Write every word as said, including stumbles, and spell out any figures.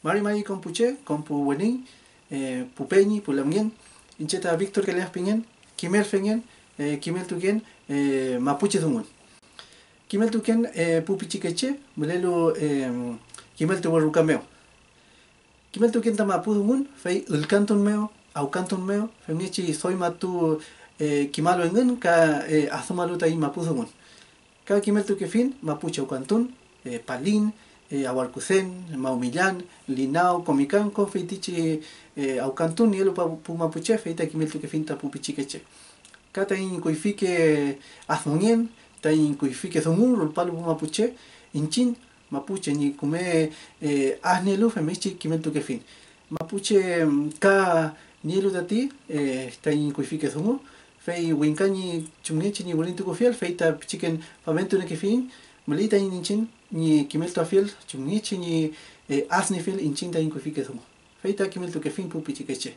Mari mari kom pu che, kom pu weni, eh, pu peñi, pu lamngen, iñche ta Víctor Keleas pingen, kimelfengen, eh, kimeltuken, eh, mapuche dungun. Kimeltuken, eh, pu pichikeche mülelu, eh, kimeltuwe ruka mew. Kimeltuken ta mapu dungun, fey ülkantun mew, awkantun mew, femngechi doy matu, eh, kimalu engün ka, eh, adümalu taiñ mapu dungun. Ka kimeltukefiñ mapuche awkantun, eh, palin, eh, awarkusen, mawmillan, linaw, komikan, kom feytichi, eh, awkantun nielu pa-, pu mapuche, fey ta kimeltukefiñ ta pu pichikeche. Ka taiñ kuyfike admongen, taiñ kuyfike dungu rulpalu pu mapuche, iñchiñ mapuche ñi küme, eh, adnielu femngechi kimeltukefiñ. Mapuche, mm, ka nielu tati, eh, taiñ kuyfike dungu, fey wingka ñi chumngechi ñi wirintukufiel, fey ta pichiken famentuniekefiñ, müley taiñ iñchiñ ñi kimeltuafiel chumngechi ñi, eh, adniefiel iñchiñ taiñ kuyfike dungu. Fey ta kimeltukefiñ pu pichikeche.